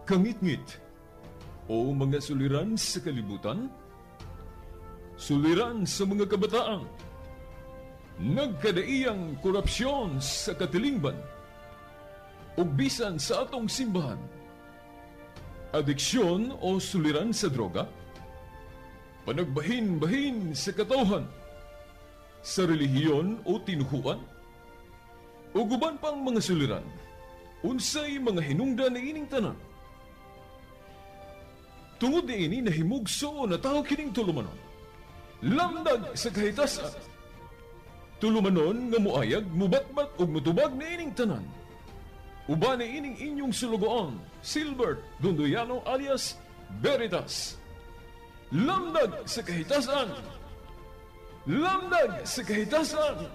Kangitngit o mga suliran sa kalibutan, suliran sa mga kabataan, nagkadaiyang korupsyon sa katilingban, ug bisan sa atong simbahan, adiksyon o suliran sa droga, panagbahin-bahin sa katawhan, sa relihiyon o tinuhuan, ug uban pang mga suliran, unsay mga hinungdan niining tanan. Tungod niini nahimugso na tawo kining tulumanon. Lamdag sa kahitasan. Tulumanon nga muayag, mubatbat ug mutubag niining tanan. Uban niining inyong sulugoon, Silbert Dondoyano alias Veritas. Lamdag sa kahitasan. Lamdag sa kahitasan.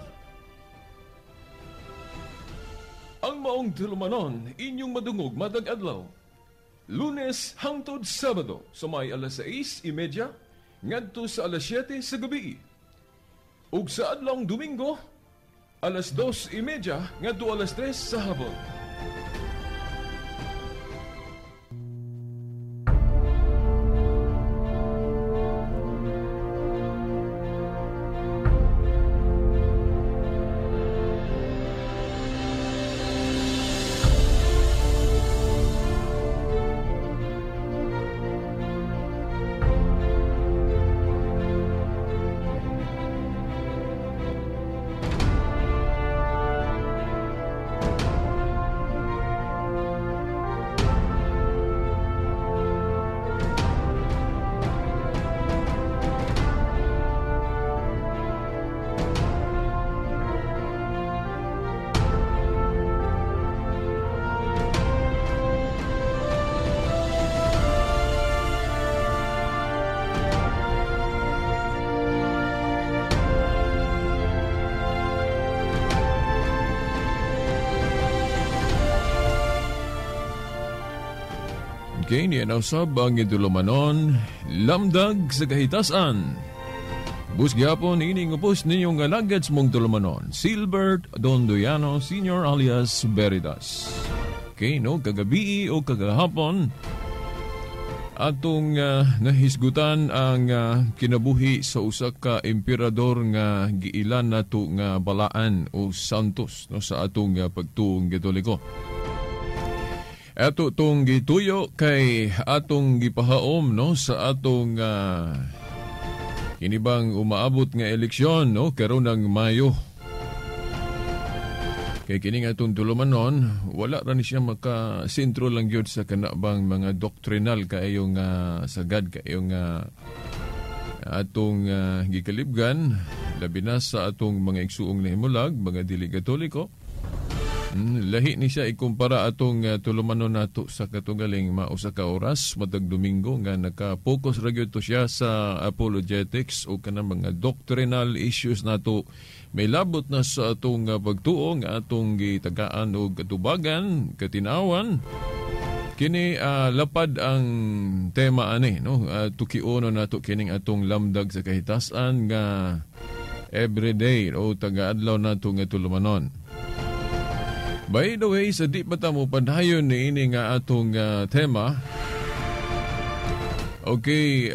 Ang maong tulumanon inyong madungog matag adlaw. Lunes hangtod Sabado sa may alas 6:30 ngadto sa alas 7 sa gabi. Ug sa adlawng Domingo alas 2:30 ngadto alas 3 sa hapon. Okay, niya nausab ang idulumanon, lamdag sa kahitasan. Bus gyapon ining upos ninyong alagad sa mong tulumanon, Silbert Dondoyano Senior alias Veritas. Okay, no, kagabi o kagahapon, atong nahisgutan ang kinabuhi sa usa ka emperador nga giilan nato nga balaan o santos, no, sa atong pagtuong Katoliko. Ato tong gituyo kay atong gipahaom, no, sa atong kinibang umaabot nga eleksyon, no, karon ng Mayo. Kay kini nga atong tulumanon, wala ra ni siya makasentro lang gyud sa kanabang mga doktrinal kaayong sagad kaayong atong gikalibgan, labi na sa atong mga igsuong nahimulag, mga dili Katoliko. Lahi ni siya ikumpara atong tulumanon nato sa katugaling mausa ka oras matag Domingo nga naka-focus ra gyud to siya sa apologetics o kanang mga doctrinal issues nato may labot na sa atong pagtuo nga atong gitagaan og katubagan, katinawan. Kini lapad ang tema ani, no, tukiuno nato kining atong lamdag sa kahitasan nga everyday o taga-adlaw nato nga tulumanon. By the way, sa di pa ta mo padayon ni ini nga atong tema. Okay,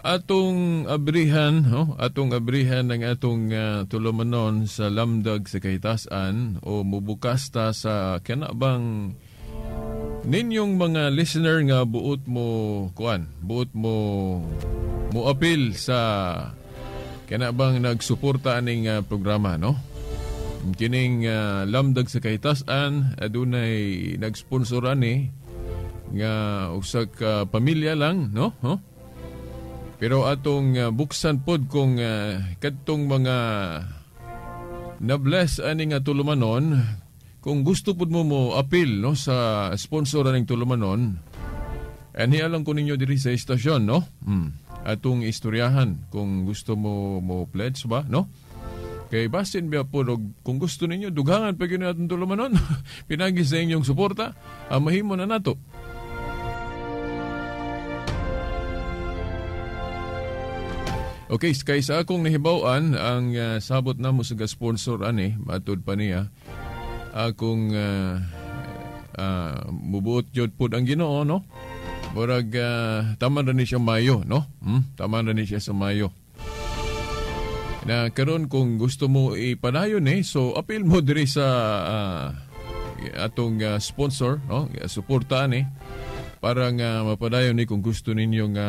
atong abrihan, no? Atong abrihan ang atong tulumanon sa lamdag sa kahitasan o mubukas ta sa kanabang ninyong mga listener nga buot mo kuan, buot mo mo apil sa kanabang nagsuporta aning programa, no? Kining lamdag sa kahitasan adunay nagsponsor ani nga usa ka pamilya lang, no? Huh? Pero atong buksan pod kung kadtong mga na-bless ani nga tulumanon, kung gusto pod mo mo appeal, no, sa sponsor aning tulumanon, anhi alang ko ninyo diri sa istasyon, no? Atong istoryahan kung gusto mo mo pledge ba, no? Kay basin biya po, kung gusto ninyo, dughangan pa yun natin tulumanon. Pinagi sa inyong suporta, mahimo na nato. Okay, kay sa akong nahibaw-an, ang sabot na mo sa sponsor ani, matud pa niya, akong mubuot jud pud ang Ginoo, no? Murag taman ra ni siya Mayo, no? Taman ra ni siya sa Mayo. Na karon kung gusto mo ipadayon eh, so apil mo diri sa atong sponsor, no? Suportaan eh para nga mapadayon ni kung gusto ninyo nga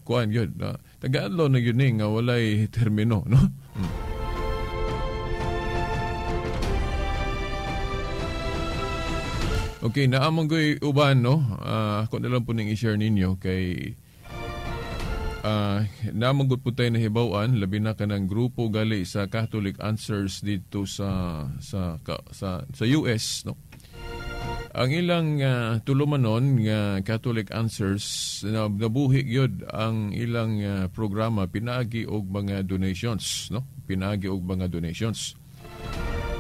kuan gyud, no? Taga-adlaw na gyud ni nga walay termino, no? Okay, naamang ko'y uban, no? Ako na lang po ning i-share ninyo kay naamang gud po tayo nahibaw-an, labi na kanang grupo gali sa Catholic Answers dito sa sa sa US, no? Ang ilang tulumanon nga Catholic Answers na nabuhi gyud ang ilang programa pinaagi og mga donations, no? Pinaagi og mga donations.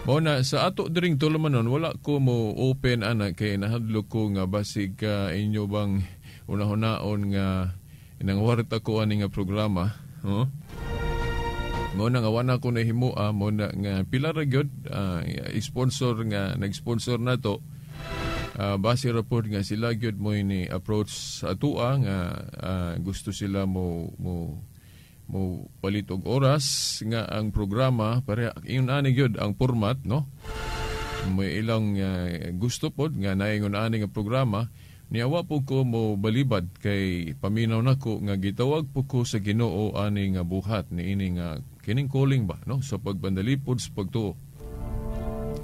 Mao na sa ato diring tulumanon wala ko mo open ana kay nahadlok ko nga basig ka inyo bang unahon-naon nga nangwarta ko ani nga programa, no? Mao na nga wala ko nahimoa, mao na nga pila ra gyud sponsor nga nag-sponsor nato. Base ra pod nga sila gyud mo ni approach sa atua nga gusto sila mo mo mo palit og oras nga ang programa para ingon ani gyud ang format, no? May ilang gusto pod nga naingon ani nga programa niya. Wa po ko mo balibad kay paminaw nako nga gitawag po ko sa Ginoo ani nga buhat niini nga kining calling ba, no, sa pagpandalipod sa pagtuo.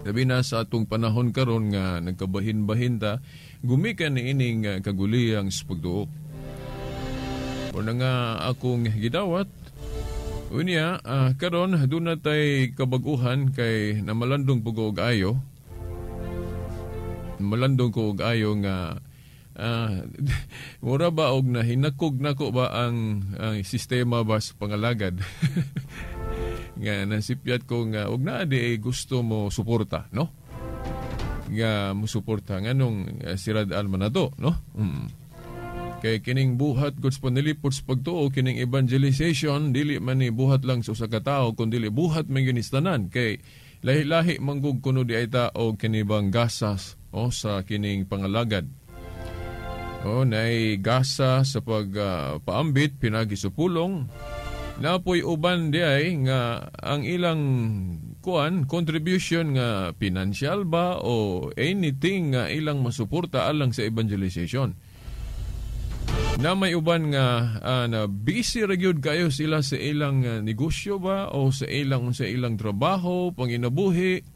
Labi na sa atong panahon karon nga nagkabahin-bahin ta, gumikan niining kaguliyang sa pagtuo. Una nga akong gidawat, unya karon doon na tay kabaguhan kay namalandong po ko og ayo. Malandong ko og ayo nga mura ba og nahinakog nako ba ang sistema ba sa pangalagad. Nga nasipyat ko nga og naa di gusto mo suporta, no? Nga mo suporta nganong sirad-an man nato, no? Kay kining buhat gud sa panilipod sa pagtuo, kining evangelization dili man ni buhat lang sa usa ka tawo kun dili buhat man gyud ni tanan kay lahi-lahi manggug kuno di ay tao kini bang gasas o sa kining pangalagad. O nay gasa sa pagpaambit pinagi sa pulong. Napoy uban di ay nga ang ilang kuan contribution nga financial ba o anything nga ilang masuporta alang sa evangelization. Na may uban nga na busy ra gyud kayo sila sa ilang negosyo ba o sa ilang trabaho panginabuhi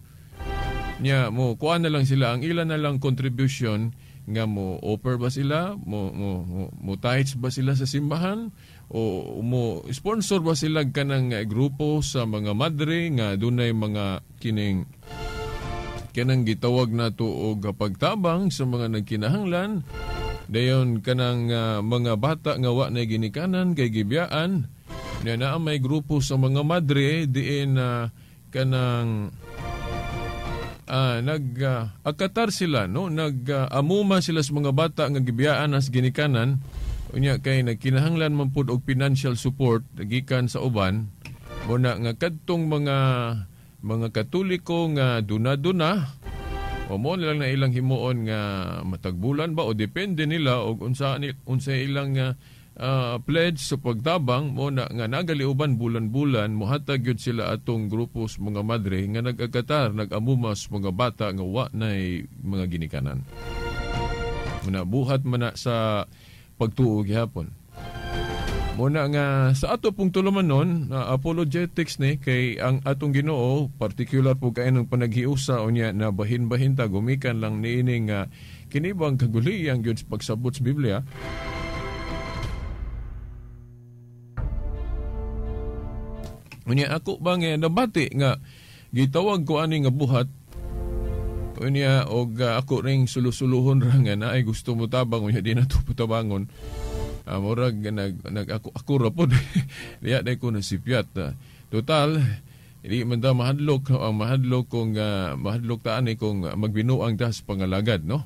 nya mo kuan na lang sila ang ilan na lang contribution nga mo offer ba sila mo mo mo tithes ba sila sa simbahan o mo sponsor ba sila kanang grupo sa mga madre nga dunay mga kining kanang gitawag nato og pagtabang sa mga nagkinahanglan. Dayon kanang mga bata nga wa na ginikanan kay gibiyaan na naa may grupo sa mga madre diin kanang nag akatar sila, no, nag-amuma sila sa mga bata nga gibiyaan as ginikanan unya kay nagkinahanglan man pud og financial support gikan sa uban. Mo na nga kadtong mga Katoliko nga duna-duna o mo lang na ilang himuon nga matagbulan ba o depende nila og unsa ilang pledge sa pagtabang mo na nga nagaliuban bulan-bulan mohatag gyud sila atong grupo sa mga madre nga nag-agatar nag-amumas mga bata nga wa nay mga ginikanan. Muna buhat man na sa pagtuo gihapon. Muna nga sa ato pong tulumanon, apologetics ni kay ang atong Ginoo particular po kay ng panaghiusa unya na bahin-bahin ta gumikan lang niini nga kini bang kaguliyang gyud sa pagsabot sa Biblia. Unya ako ba nga nabati nga gitawag ko ani nga buhat unya og ako ring sulusuluhon ra nga naay gusto mo tabang unya di na to putabangon. Murag nag ako ra pod. Diya day ko nasipyat. Total di man ta mahadlok ang mahadlok kung mahadlok ta ani kung magbinuang ta sa pangalagad, no?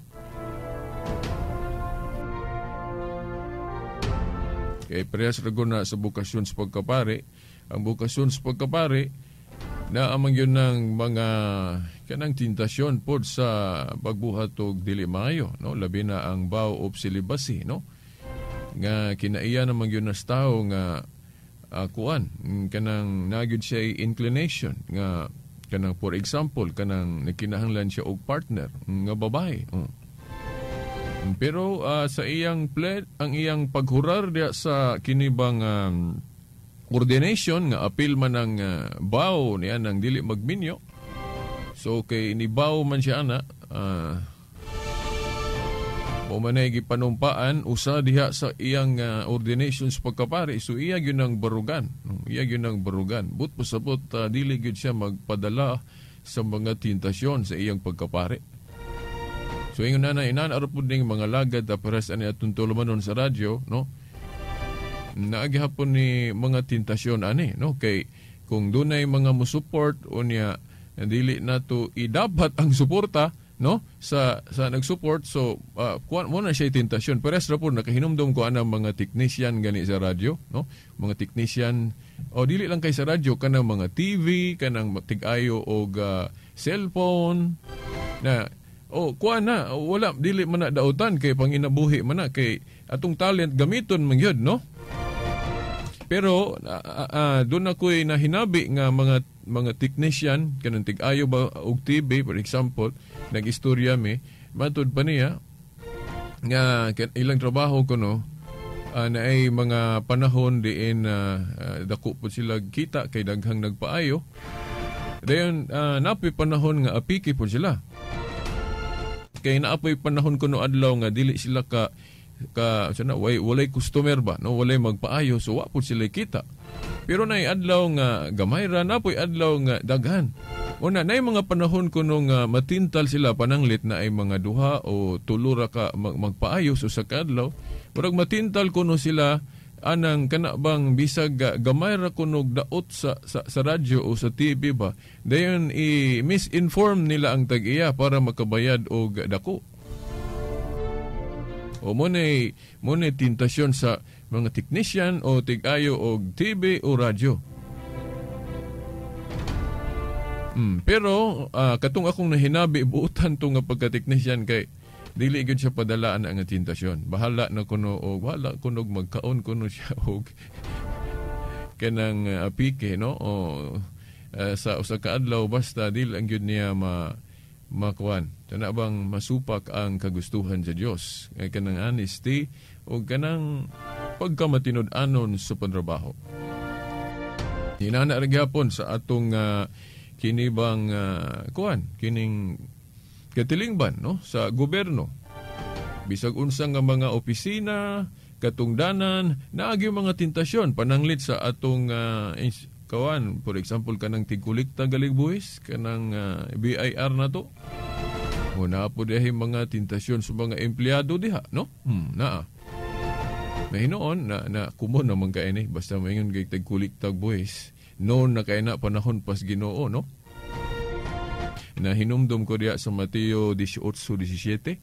Kay parehas ra na sa bokasyon sa pagkapari. Ang bokasyon sa pagkapari Na amang yun ng mga kanang tintasyon pod sa pagbuhat og dili maayo, no? Labi na ang vow of celibacy, no? Nga kinaiya naman yun na tao nga kuan kanang nagyud siya inclination nga kanang, for example, kanang nagkinahanglan siya og partner nga babae. Oh. Pero sa iyang pled, ang iyang paghurar diya sa kinibang ordination nga apil man ang vow niya nang dili magminyo. So kay ni-vow man siya ana, mo man ay gipanumpaan usa diha sa iyang ordination sa pagkapari, so iya gyud ang barugan. Iya gyud ang barugan. But pasabot dili gyud siya magpadala sa mga tentasyon sa iyang pagkapari. So ingon na inana pud ning mga lagad pares ani atong tulumanon sa radyo, no? Naagihapon ni mga tentasyon ani, no? Kay kung dunay mga mo-support unya dili nato idapat ang suporta, no, sa nag-support, so kuan mo na siya tentasyon. Pares ra pud nakahinumdom ko anang mga technician gani sa radyo, no? Mga technician o dili lang kay sa radyo, kanang mga TV, kanang tig-ayo og cellphone na o kuan na wala dili man na dautan kay panginabuhi man na kay atong talent gamiton man gyud, no? Pero doon ako'y nahinabi nga mga technician kanang tig-ayo ba og TV, for example, nag-istorya mi matud pa niya nga ilang trabaho kuno naay mga panahon diin dako po sila kita kay daghang nagpaayo. Dayon napoy panahon nga apiki po sila. Kay naapoy panahon kuno adlaw nga dili sila ka sana way walay customer ba, no, walay magpaayo, so wa pud sila kita. Pero nay adlaw nga gamay ra, napoy adlaw nga daghan. Una nay mga panahon kuno nga matintal sila pananglit na ay mga duha o tulo ra ka magpaayo so sa kadlaw. Murag matintal kuno sila anang kana bang bisag gamay ra kuno daot sa radyo o sa TV ba. Dayon i-misinform nila ang tag-iya para makabayad og dako. O mo nay tentasyon sa mga technician o tig-ayo og TV o radyo. Pero katong akong nahinabi buutan to nga pagka-technician kay dili gyud siya padalaan ang tentasyon. Bahala na kuno og bahala kuno magkaon kuno siya og kanang apike, no, o sa usa ka adlaw basta dili ang gyud niya makuan. Kana bang masupak ang kagustuhan sa Dios kay kanang honesty o kanang pagkamatinud-anon sa pantrabaho. Inana ra gyapon sa atong kinibang kuan kining katilingban, no, sa gobyerno. Bisag unsa nga mga opisina, katungdanan, naagi mga tentasyon pananglit sa atong kawan, for example kanang tigkulikta galig buwis, kanang BIR na to. Muna po diha mga tentasyon sa mga empleyado diha, no? Naa. Na hinoon na kumon naman kay ni basta maingon kay tigkulikta buwis, noon na kay na panahon pas Ginoo, no? Na hinumdum ko diha sa Mateo 18:17.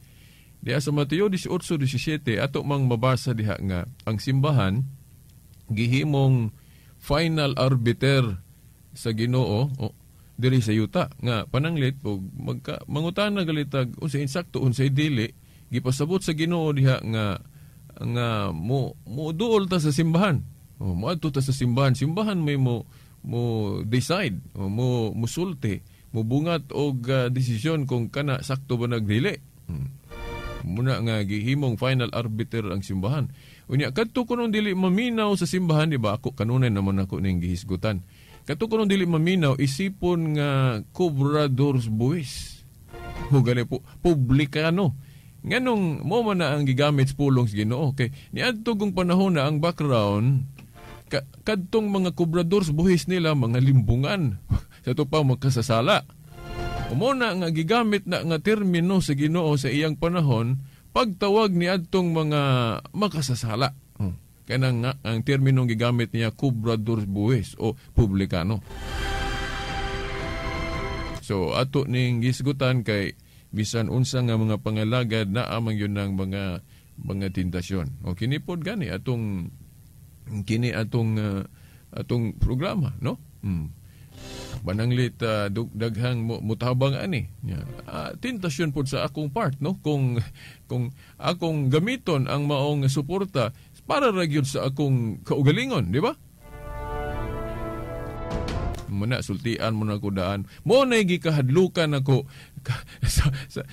Diha sa Mateo 18:17 ato mang mabasa diha nga ang simbahan gihimong final arbiter sa Ginoo diri sa yuta nga pananglit og magka mangutana galitag unsa insakto unsay dili, gipasabot sa Ginoo diha nga mo duol ta sa simbahan. O moadto ta sa simbahan, simbahan may mo decide o mo musulti, mubungat og desisyon kung kana sakto ba nagdili. Muna nga gihimong final arbiter ang simbahan. Unya kadto kunong dili maminaw sa simbahan, di ba? Ako kanunay naman ako ning gihisgutan. Kadto kunong dili maminaw isipon nga cobradors buwis. O gani po publikano. Nganong mo man na ang gigamit sa pulong sa Ginoo kay niadto kung panahon na ang background kadtong mga cobradors buhis nila mga limbungan sa to pa magkasasala. Umuna nga gigamit na nga termino sa Ginoo sa iyang panahon pagtawag ni adtong mga makasasala. Kanang nga ang terminong gigamit niya cobrador buwis o publikano. So ato ning gisgutan kay bisan unsa nga mga pangalagad na amang yun ng mga tentasyon. O kini pod gani atong kini atong atong programa, no? Mananglit daghang mutabang ani. Tentasyon pod sa akong part, no, kung akong gamiton ang maong suporta para ra gyud sa akong kaugalingon, di ba? Muna sultian mo na ko daan. Mo na gikahadlukan ako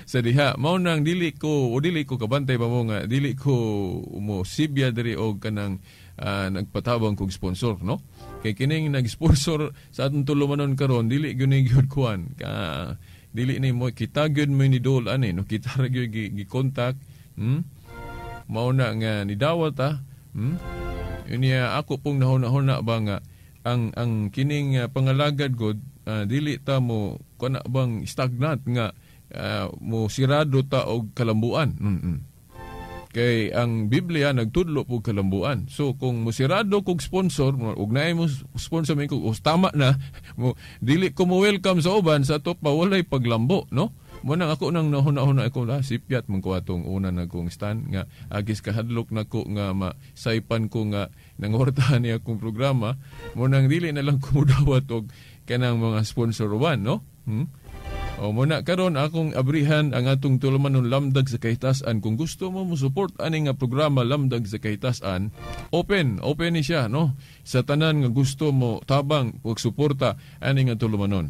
sa diha. Mao nang dili ko kabantay ba mo nga dili ko mo sibya diri og kanang nagpatabang kog sponsor, no? Kay kining nag-sponsor sa atong tulumanon karon dili gyud ni gyud kuan. Dili ni mo kita gyud mo ni dol ani, no, kita ra gyud gi-contact. Mao na nga nidawat ta. Unya ako pong nahuna-huna ba nga ang kining pangalagad god, dili ta mo kana bang stagnant nga mo sirado ta og kalambuan. Kay ang Biblia nagtudlo pug kalambuan. So kung mo sirado kog sponsor, ug naay mo sponsor mi kog tama na mo, dili ko mo welcome sa uban sa ato pa walay paglambo, no? Mo nang ako nang nahuna-huna ako la sipyat man ko atong una na kong stand nga agis kahadlok nako nga masaypan ko nga nangortahan niya akong programa, mo nang dili na lang kumudawat og kanang mga sponsor uban, no? O mo na karon akong abrihan ang atong tulumanon Lamdag sa Kahitasan. Kung gusto mo mo-support ani nga programa Lamdag sa Kahitasan, open ni siya, no? Sa tanan nga gusto mo tabang ug suporta ani nga tulumanon.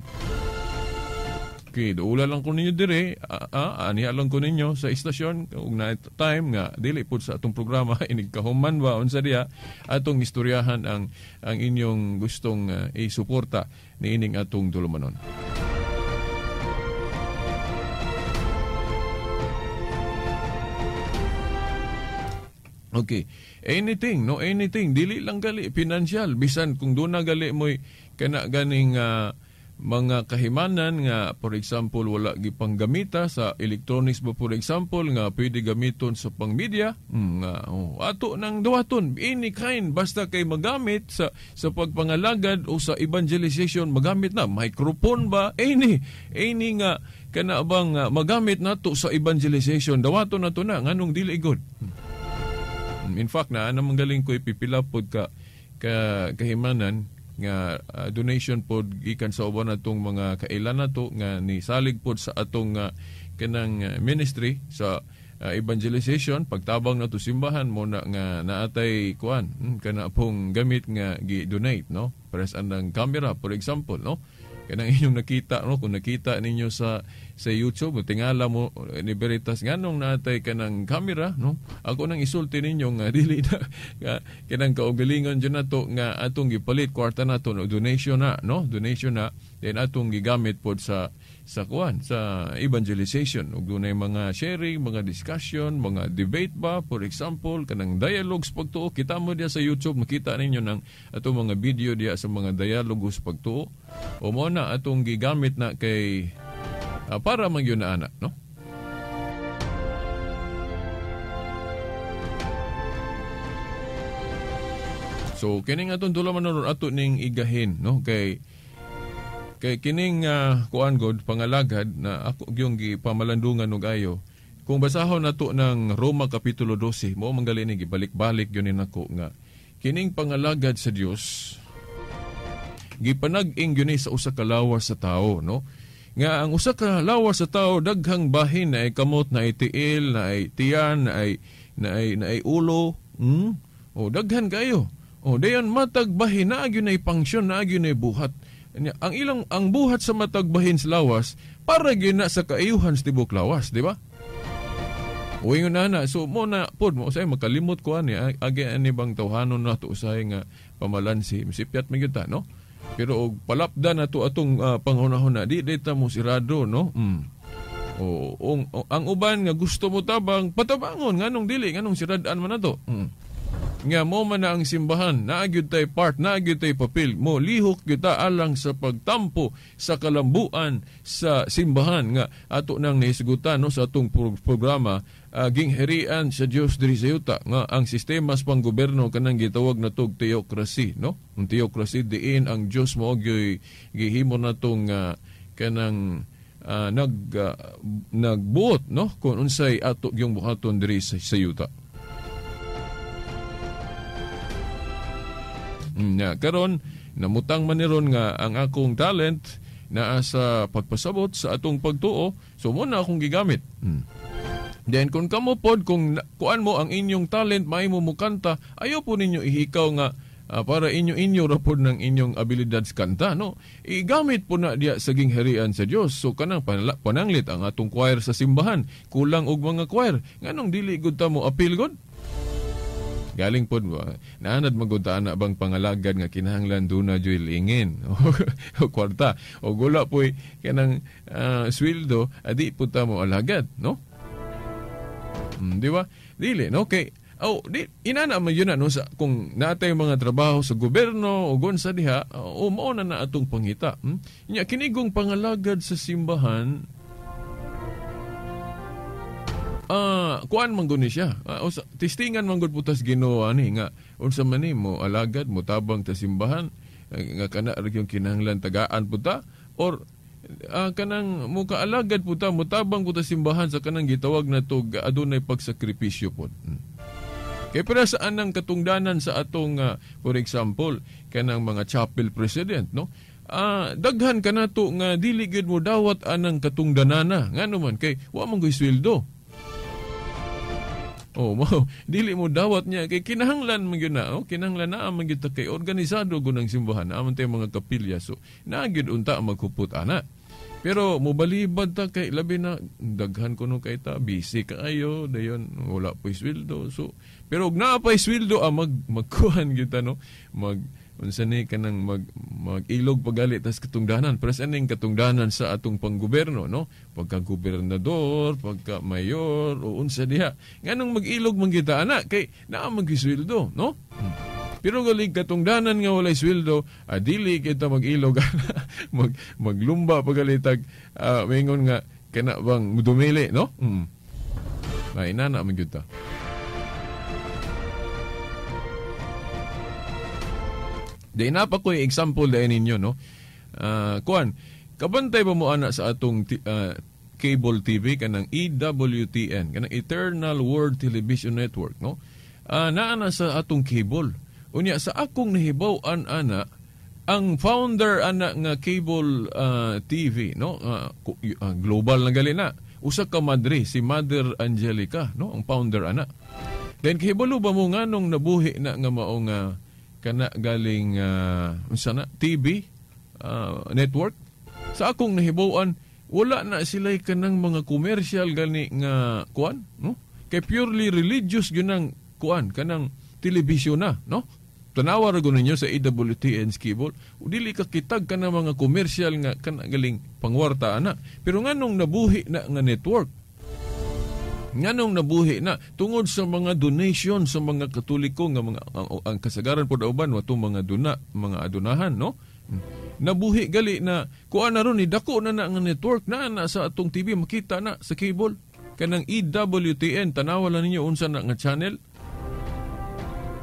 Okay, doula lang ko ninyo dire, aniha lang ko ninyo sa istasyon ug na time nga dili pud sa atong programa inig kahuman ba unsa diha atong istoryahan ang inyong gustong isuporta niining atong tulumanon. Okay, anything, no, anything, dili lang gali financial, bisan kung doon na gali mo'y kana ganing mga kahimanan nga for example wala gipanggamita sa electronics ba, for example nga pwede gamiton sa pangmedia, nga ato nang duwaton any kind basta kay magamit sa pagpangalagad o sa evangelization, magamit na microphone ba, any nga kana bang magamit nato sa evangelization, dawaton nato na nganong dili good. In fact, na anang galing ko ipipila pod ka kahimanan nga donation pod gikan sa uban natong mga kailan nato nga nisalig pod sa atong kanang ministry sa evangelization, pagtabang nato simbahan mo na nga naatay kuan kana pong gamit nga gi-donate, no, pares anang camera for example, no, kanang inyong nakita, no, kung nakita ninyo sa YouTube, tingala mo ni Veritas nganong naatay kanang camera, no, ako nang isulti ninyo nga dili na nga kanang kaugalingon jud nato nga atong gipalit kwarta nato, no, donation na, no, donation na, then atong gigamit pod sa kuan sa evangelization ug dunay mga sharing, mga discussion, mga debate ba, for example kanang dialogues pagtuo, kita mo diya sa YouTube, makita ninyo nang atong mga video diya sa mga dialogos pagtuo, o mo na atong gigamit na kay para magyun na anak, no? So kining atong tulumanon ato ning igahin, no, kay kining kuan god pangalagad na ako gyung gipamalandungan og ayo. Kung basahon nato ng Roma kapitulo 12, mao man gali ni gibalik-balik gyud ni nako nga kining pangalagad sa Dios gipanag-ing gyud ni sa usa ka lawas sa tawo, no? Nga ang usa ka lawas sa tawo daghang bahin, na ay kamot, na ay tiil, na ay tiyan, na ay ulo, O daghan kayo. O dayon matag bahin na gyud ay pangsyon, na gyud ay buhat. Ang ilang ang buhat sa matag bahin sa lawas para gyud na sa kaayuhan sa tibok lawas, di ba? Uy na na, so mo na pod mo usay makalimot ko ani agi ani bang tawhanon na to usay nga pamalansi, misipyat man gyud ta, no? Pero og palapda na to atong panghunahuna, di ta mo sirado, no? Ang uban nga gusto mo tabang, patabangon nganong dili, nganong siradaan man nato. Nga mo man na ang simbahan, naa gyud tay part, naa gyud tay papel, mo lihok gyud ta alang sa pagtampo sa kalambuan sa simbahan nga ato nang nahisgutan, no, sa atong programa gingharian sa Dios diri sa yuta, nga ang sistema sa panggoberno kanang gitawag natog theocracy, no? Ang theocracy diin ang Dios mo gyud gihimo natong kanang nagbuot, no, kung unsay ato gyung buhaton diri sa yuta. Nya karon Namutang man ni ron nga ang akong talent naa sa pagpasabot sa atong pagtuo, so mo na akong gigamit. Then kung kamo pod, kung kuan mo ang inyong talent, mahimo mo kanta, ayaw po ninyo ihikaw nga para inyo-inyo ra pod ng inyong abilidad sa kanta, no? Igamit po na diya sa gingharian sa Dios. So kanang pananglit ang atong choir sa simbahan, kulang og mga choir, nganong dili gud ta mo appeal gud? Galing pod ba? Naanad magud ta ana bang pangalagad nga kinahanglan duna joy lingin o kwarta o gula poy kanang sweldo, adi pud ta mo alagad, no? Di ba? Dili, no? Kay oh, di inana man yun na, no, sa, kung natay mga trabaho sa gobyerno o gunsa diha, o mao na na atong pangita. Nya kinigong pangalagad sa simbahan, kuan man gud ni siya. Testingan man gud putas Ginoo ani nga unsa man ni mo alagad mo tabang ta simbahan nga kana ra gyud kinahanglan tagaan puta, or kanang mo kaalagad puta mo tabang puta simbahan sa kanang gitawag na to adunay pagsakripisyo pod. Kay para sa anang katungdanan sa atong for example kanang mga chapel president, no? Daghan kanato nga dili gyud mo dawat anang katungdanana, ngano man kay wa man gyud sweldo. Oh, mo dili mo dawat niya kay kinahanglan man gyud na, oh, kinahanglan na man gyud ta kay organisado gud ang simbahan, naa man tay mga kapilya, so naa gyud unta maghupot ana. Pero mobalibad ta kay labi na daghan kuno kay ta busy kaayo, dayon wala po'y sweldo. So pero og naa pa'y sweldo, magkuhan gyud ta, no, mag unsa ni kanang mag-ilog pagali tas katungdanan, pero sa aning katungdanan sa atong panggoberno, no, pagka gobernador, pagka mayor o unsa diha, nganong mag-ilog man kita ana kay naa man gyud sweldo, no? Pero galig katungdanan nga walay sweldo, dili kita mag-ilog maglumba pagalitag maingon nga kana bang dumili, no? Ay inana man gyud ta. Di na pa ko yung example dahil ninyo, no? Kuan, kabantay ba mo ana sa atong cable TV kanang EWTN, kanang Eternal World Television Network, no? Naa na sa atong cable. Unya sa akong nahibaw-an ana, ang founder ana nga cable TV, no? Global na gali na. Usa ka madre, si Mother Angelica, no? Ang founder ana. Then kahibalo ba mo nganong nabuhi na nga mao nga kana galing unsa na TV network? Sa akong nahibaw-an, wala na sila kanang mga commercial gani nga kuan, no? Kay purely religious gyud ang kuan kanang television na, no? Tanawa ra gud ninyo sa EWTN cable, dili ka kitag kanang mga commercial nga kana galing pangwarta ana. Pero nganong nabuhi na nga network? Nganong nabuhi na tungod sa mga donation sa mga Katoliko nga mga ang kasagaran pod uban watong mga duna, mga adunahan, no? Nabuhi gali na kuan na ron ni dako na na nga network na na sa atong TV, makita na sa cable kanang EWTN. Tanawa lang ninyo unsa na nga channel.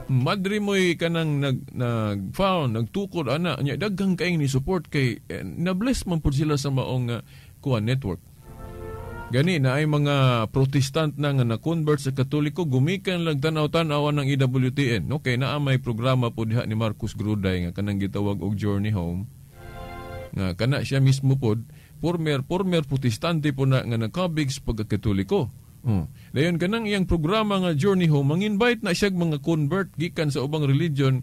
Madre mo'y kanang nag-found, nagtukod ana nya, daghang kaayong ni support kay na-bless man pud sila sa maong kuan network. Gani na ay mga Protestant na nga na-convert sa Katoliko, gumikan lang tanaw-tanaw ng EWTN, no? Kay naa may programa po diha ni Marcos Gruday nga kanang gitawag og Journey Home, nga kana siya mismo pod former Protestante po na nga nakabig sa pagkakatoliko. Dayon kanang iyang programa nga Journey Home, mang-invite na siya mga convert gikan sa ubang religion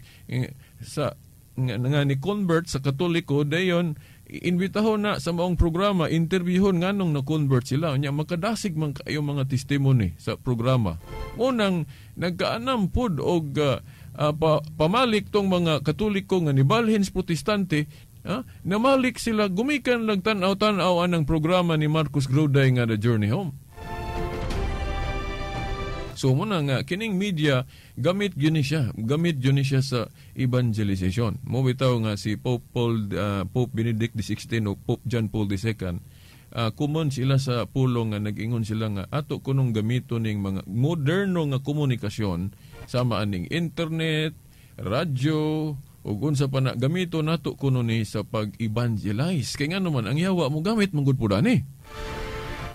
sa nga ni convert sa Katoliko, dayon iimbitahon na sa maong programa, interviewon nganong na-convert sila. Nya makadasig man kayo mga testimony sa programa. Munang nagkaanam pod og pamalik tong mga Katoliko nga nibalhin sa Protestante, namalik sila gumikan lang tan-aw-tan-aw anang programa ni Marcos Gruday nga The Journey Home. So muna nga kining media gamit gyud ni siya, gamit gyud ni siya sa evangelization. Mo bitaw nga si Pope Paul, Pope Benedict XVI o Pope John Paul II, common sila sa pulong nga nag-ingon sila nga ato kunong gamiton ning mga moderno nga komunikasyon sama aning internet, radyo ug unsa pa na gamito nato kuno ni sa pag-evangelize. Kay ngano man ang yawa mo gamit man gud pud ani.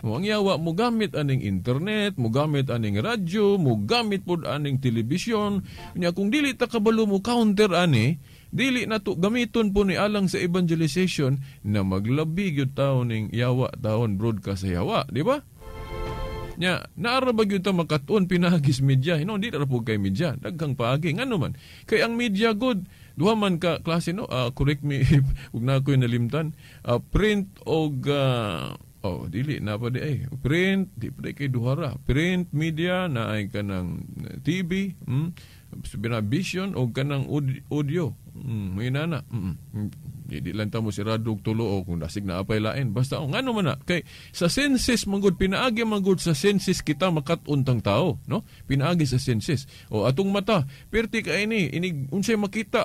Ang yawa mo gamit aning internet, mo gamit aning radyo, mo gamit pud aning telebisyon. Nya kung dili ta kabalo mo counter ani, Dili nato gamiton po ni alang sa evangelization na maglabi gyud taon ning yawa taon broadcast sa yawa, di ba? Nya, naara ba gyud ta makat-on pinaagis media? No, di ra po kay media. Daghang paagi. Ngano man? Kay ang media good, duha man ka klase, no? Correct me if ug na ako'y nalimtan. Print og oh, dili na pa di ay. Print, di pa di kay duha ra. Print media na ay kanang TV, vision og kanang audio. May nana. Di lang ta mo sirado og tulo o kung dasig na apay lain. Basta oh, ngano man na kay sa senses manggod pinaagi manggod sa senses kita makat-untang tao, no? Pinaagi sa senses. O atong mata, perti kay ini inig unsay makita,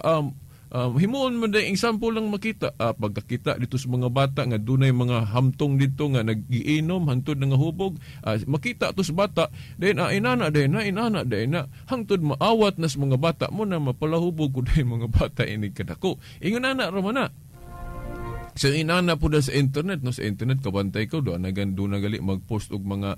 himuon man day example lang makita, pagkakita dito sa mga bata nga dunay mga hamtong dito nga nagiinom hangtod nga hubog, makita to sa bata then inana day na inana day na hangtod maawat na sa mga bata mo na mapalahubog kuday mga bata inig kadako. Ingon ana ra man na. So inana po sa internet, no, sa internet kabantay ko do nagan do nagali magpost og mga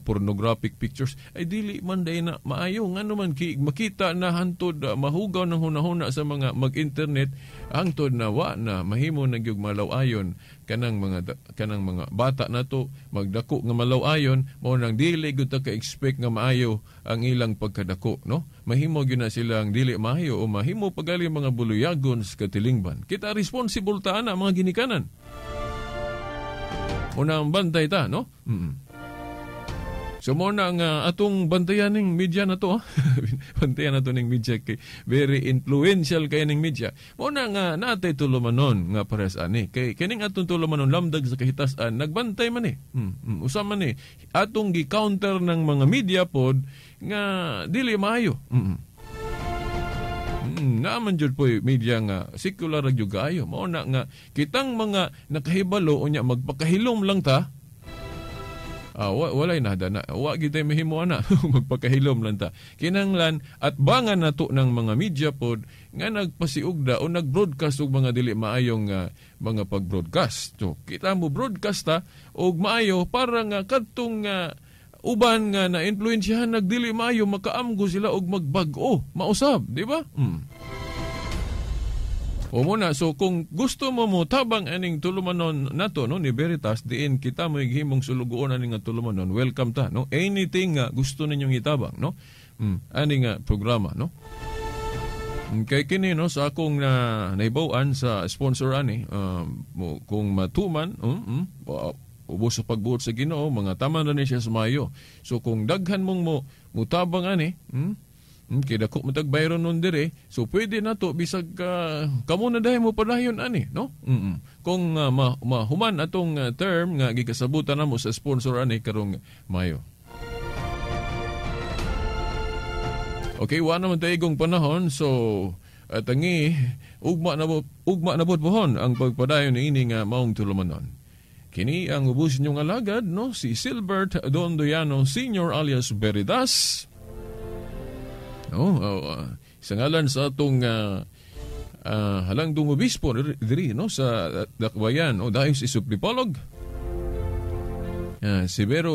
pornographic pictures, ay dili man day na maayo. Ngano man ki makita na hantod mahugaw ng hunahuna sa mga mag-internet hangtod na wa na mahimo na gyud malaw-ayon kanang mga bata nato magdako nga malaw-ayon, mao nang dili gyud ta ka-expect nga maayo ang ilang pagkadako, no? Mahimo gyud na silang dili maayo o mahimo pagali mga buluyagon sa katilingban. Kita responsible ta ana mga ginikanan. Una ang bantay ta, no? So mo na nga atong bantayan ning media na to, bantayan na to ning media kay very influential kay ning media. Mo na nga natay tulumanon nga pares ani kay kining atong tulumanon lamdag sa kahitasan nagbantay man eh. Usa man eh atong gi-counter ng mga media pod nga dili maayo. Naaman jud po media nga secular ra gyud kaayo. Mao na nga kitang mga nakahibalo unya magpakahilom lang ta. Walay nada na. Wa gyud tay mahimo ana. Magpakahilom lang ta. Kinanglan at bangan nato ng mga media pod nga nagpasiugda o nag-broadcast og mga dili maayong mga pag-broadcast. So, kita mo broadcast ta og maayo para nga kadtong uban nga na-influensyahan nagdili maayo makaamgo sila og magbag-o, mausab, di ba? O muna, so kung gusto mo mo tabang aning tulumanon nato, no, ni Veritas, diin kita mo himong sulugoon aning nga tulumanon, welcome ta, no? Anything nga gusto ninyong itabang, no? Aning nga programa, no? Kay kini, no, sa akong na naibaw-an sa sponsor ani, kung matuman, ubos sa pagbuot sa Ginoo, mga tama na ni siya sa mayo. So kung daghan mong mo mutabang ani, kay dako matag bayron nun dire, so pwede na to bisag kamo na dahil mo padayon ani, no? Kung mahuman atong term nga gikasabutan namo sa sponsor ani karong Mayo. Okay, wa naman tayo igong panahon, so tangi ugma na bud pohon ang pagpadayon niini nga maong tulumanon. Kini ang ubos ninyong alagad, no, si Silbert Dondoyano Senior alias Veritas. No, sa ngalan sa atong halangdong obispo diri, no, sa Dakbayan o Diocese of Dipolog, si Vero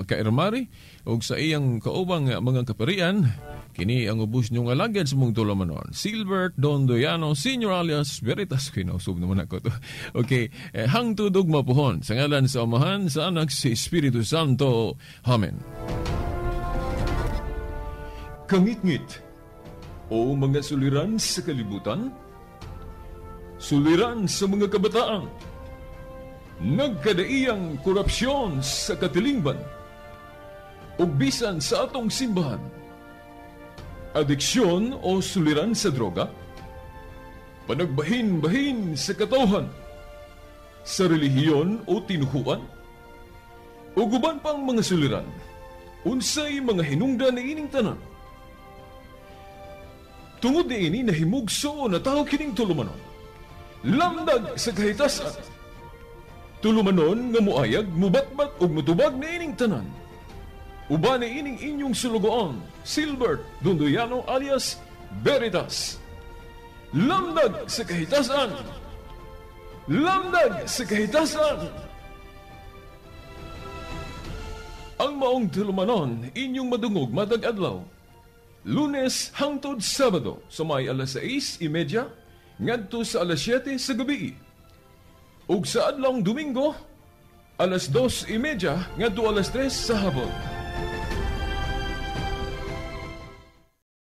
Kairmari, og sa iyang kaubang mga kaparian, kini ang ubos niyong alagad sa mong tulumanon, Silbert Dondoyano Senior alias Veritas. Kinausog naman ako to. Okay, hangtod ug mapuhon sa ngalan sa Amahan, sa Anak, sa Espiritu Santo. Amen. Kangitngit o mga suliran sa kalibutan, suliran sa mga kabataan, nagkadaiyang korupsyon sa katilingban, ug bisan sa atong simbahan, adiksyon o suliran sa droga, panagbahin-bahin sa katawhan, sa relihiyon o tinuhuan, ug uban pang mga suliran, unsay mga hinungdan niining tanan. Tungod niini nahimugso na tao kining tulumanon. Lamdag sa kahitasan. Tulumanon nga muayag, mubatbat ug mutubag niining tanan. Uban niining inyong sulugoon, Silbert Dondoyano alias Veritas. Lamdag sa kahitasan. Lamdag sa kahitasan. Ang maong tulumanon inyong madungog matag adlaw. Lunes hangtod Sabado sa may 6:30 ngadto sa alas 7 sa gabi. Ug sa adlawng Domingo, alas 2:30 ngadto alas 3 sa hapon.